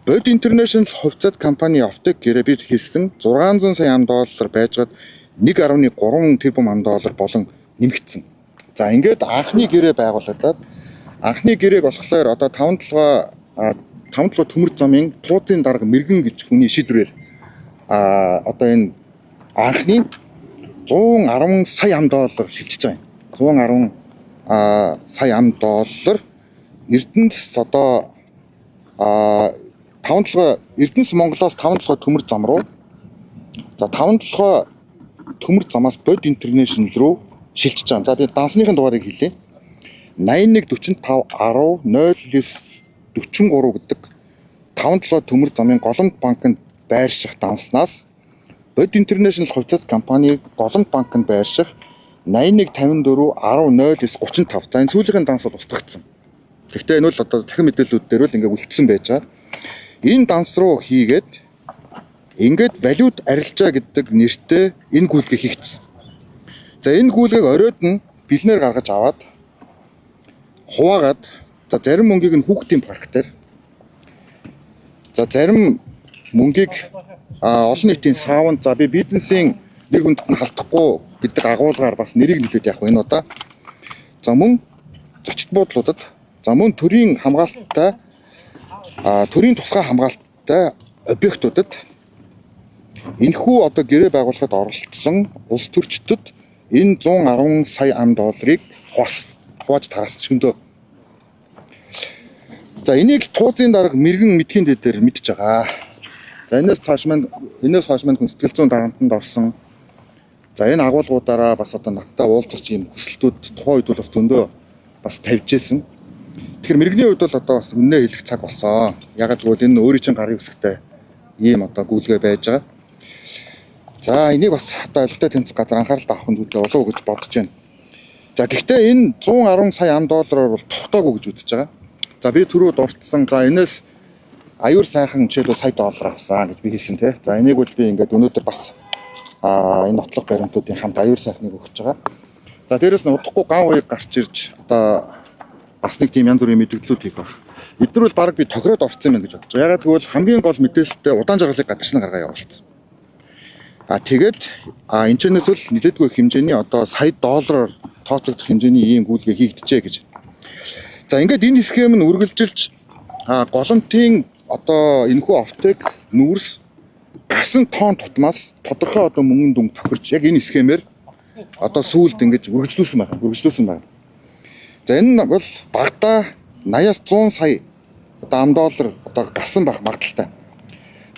Бод International хувьцаат компани Офтек гэрээ бид хэлсэн 600 сая ам доллар байжгаад 1.3 тэрбум ам доллар болон нэмэгдсэн. За, ингээд анхны гэрээ байгуулагдаад, анхны гэрээг болохоор одоо 5 толгой төмөр замын туузын дарга Мэргэн гэж хүний шийдвэрээр одоо энэ анхны 110 сая ам доллар шилжиж байгаа юм. 110 сая ам доллар Эрдэнэс одоо 5 толгой Эрдэнэс Монголоос 5 толгой төмөр зам руу, за, 5 толгой төмөр замаас Бод International руу шилжиж байгаа. За, би дансныхын дугаарыг хэлье. 81 45 10 09 43 гэдэг 5 толгой төмөр замын Голомт банкнд байрших данснаас Бод International хувьцаат компани Голомт банкнд байрших 81 54 10 09 35. За, энэ сүүлийнхэн данс бол устгагдсан. Гэхдээ энэ бол одоо цахим мэдээллүүд дээр бол ингээ үлдсэн байж байгаа. Энэ данс руу хийгээд, ингээд валют арилжаа гэдэг нэртэй энэ гүйлгээ хийгдсэн. За, энэ гүйлгээг оройд нь бэлнээр гаргаж аваад хуваагаад, за, зарим мөнгийг нь хүүхдийн парк дээр, за, зарим мөнгийг олон нийтийн савнд, за, би бизнесийн нэр хүндэд нь халдахгүй гэдэг агуулгаар бас нэрийг нөлөөд явах энэ удаа. За, мөн зочид буудлуудад, за, мөн төрийн хамгаалттай төрийн тусгай хамгаалттай объектуудад энэхүү одоо гэрээ байгуулахад оролцсон улс төрчдөд энэ 110 сая ам долларыг хувааж тараас шөндөө. За, энийг туузын дарга Мэргэн мэдхийн дээр мэдж байгаа. За, энэс хойш маань хүн сэтгэл зүйн дарамтанд орсон. За, энэ агуулгуудаараа бас одоо надтай уулзах ийм хүсэлтүүд тухайн үед бол бас зөндөө бас тавьж исэн. Тэгэхээр Мэргэний хувьд бол одоо бас үнэнээ хэлэх цаг болсон. Ягаад гэвэл энэ өөрийн чинь гарын үсгтэй ийм одоо гүйлгээ байж байгаа. За, энийг бас одоо авилгатай тэмцэх газар анхаарал авах нь зүйтэй болов уу гэж бодож байна. За, гэхдээ энэ 110 сая ам доллараар бол тогтоогүй гэж үзэж байгаа. За, би түрүү дурдсан. За, энэс аюур сайхан жишээлбэл сая доллар авсан гэж би хэлсэн, тий. За, энийг бол би ингээд өнөөдөр бас энэ нотлох баримтуудын хамт аюур сайхныг өгч байгаа. За, дээрэс нь удахгүй ган уяг гарч ирж одоо бас нэг тийм янз бүрийн мэдээллүүд хийх байх. Эдгээр бол баг би тохироод орсон юм байна гэж бодож байгаа. Ягаад гэвэл хамгийн гол мэдээлэлтэй удаан жаргалыг гадагшин гаргаа явуулсан. Тэгээд энэ чэнэс л нэлээдгүй хэмжээний одоо сая доллараар тооцогдох хэмжээний ийм гүйлгээ хийгджээ гэж. За, ингээд энэ схем нь үргэлжилж Голомтын одоо энэхүү Офтек нүүрс гасан тоон тутмаас тодорхой одоо мөнгөн дүнг тохирч яг энэ схемээр одоо сүүлд ингэж үргэлжлүүлсэн байна. Үргэлжлүүлсэн байна. За, энэ нь бол багадаа 80-аас 100 сая одоо ам доллар одоо гарсан байх магадлалтай.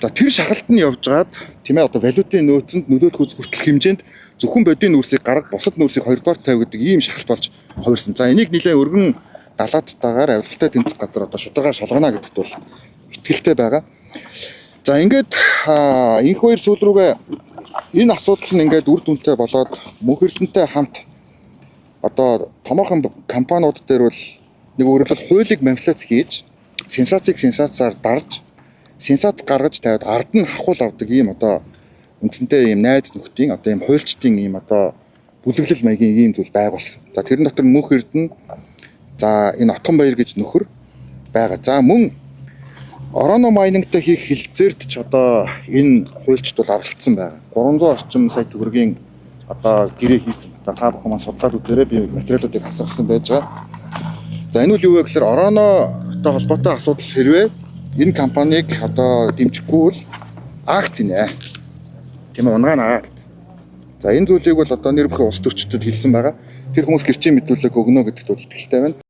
За, тэр шахалт нь явж гаад, тийм ээ, одоо валютын нөөцөнд нөлөөлөх үз хүртэл хэмжээнд зөвхөн бодийн нүүрсийг гарга, бусад нүүрсийг хоёрдугаар тавь гэдэг ийм шахалт болж хувирсан. За, энийг нэлээд өргөн далаацтайгаар авилгатай тэмцэх газар одоо шударгаар шалгана гэдэгт бол итгэлтэй байгаа. За, ингээд инх хоёр сүүл рүүгээ энэ асуудал нь ингээд үр дүнтэй болоод Мөнх Эрдэнэтэй хамт одоо томоохон компаниуд дээр бол нэг өөрөлдөл хуулийг манипуляц хийж, сенсацийг сенсацаар дарж, сенсац гаргаж тавиад ард нь хахуул авдаг ийм одоо үндсэндээ ийм найз нөхдийн одоо ийм хуульчдын ийм одоо бүлэглэл маягийн ийм зүйл байгуулсан. За, тэрэн дотор Мөнх Эрдэнэ, за, энэ Отгон Баяр гэж нөхөр байгаа. За, мөн Ороно Mining-тай хийх хэлцээрт ч одоо энэ хуульчд бол оролцсон байгаа. 300 орчим сая төгрөгийн одоо гэрээ хийсэн. За, та бүхэн маань судлаад үзээрэй, би материалуудыг хасархсан байж байгаа. За, энэ үл юу вэ гэхээр Оронотой холбоотой асуудал хэрвээ энэ компанийг одоо дэмжихгүй бол акц нэ. Тийм ээ, унгаана гэдэг. За, энэ зүйлийг бол одоо нэр бүхий улс төрчдөд хэлсэн байгаа. Тэр хүмүүс гэрчийн мэдүүлэг өгнө гэдэгт бол итгэлтэй байна.